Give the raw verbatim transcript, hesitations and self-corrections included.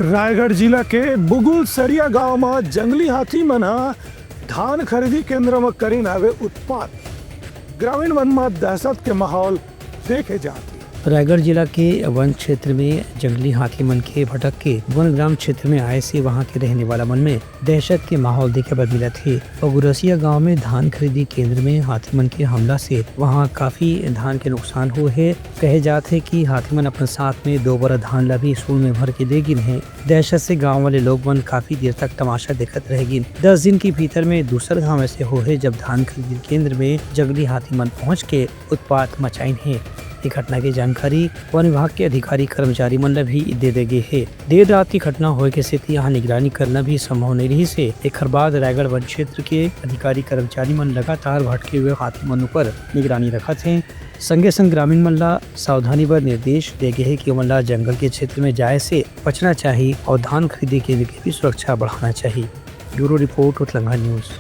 रायगढ़ जिला के बुगुलसरिया गांव म जंगली हाथी मन ह धान खरीदी केंद्र म करिन हावे उत्पात। ग्रामीण मन म दहशत के माहौल देखे जात हे। रायगढ़ जिला के वन क्षेत्र में जंगली हाथी मन के भटक के वन ग्राम क्षेत्र में आए से वहां के रहने वाला मन में दहशत के माहौल देखे बर मिलत हे। बगुरसिया गांव में धान खरीदी केंद्र में हाथी मन के हमला से वहां काफी धान के नुकसान हुए हे। कहे जात हे कि हाथी मन अपन साथ में दो बोरा धान ला भी सूंड़ में भर के ले गिन हे। दहशत से गांव वाले लोग मन काफी देर तक तमाशा देखत रह गिन। दस दिन के भीतर में दूसर घाव ऐसे हो हे, जब धान खरीदी केंद्र में जंगली हाथी मन पहुंच के उत्पात मचाइन हे। ये घटना के जानकारी वन विभाग के अधिकारी कर्मचारी मन ला भी दे दे गे हे। देर रात की घटना होए के सेती यहाँ निगरानी करना भी संभव नहीं रहिस हे। एखर बाद रायगढ़ वन क्षेत्र के अधिकारी कर्मचारी मन लगातार भटके हुए हाथी मन ऊपर निगरानी रखत हे। संगे संग ग्रामीण मन ला सावधानी बर निर्देश दे गे हे कि ओमन ला जंगल के क्षेत्र में जाए से बचना चाही और धान खरीदी केंद्र के भी सुरक्षा बढ़ाना चाही। Bureau report, Utlanga news.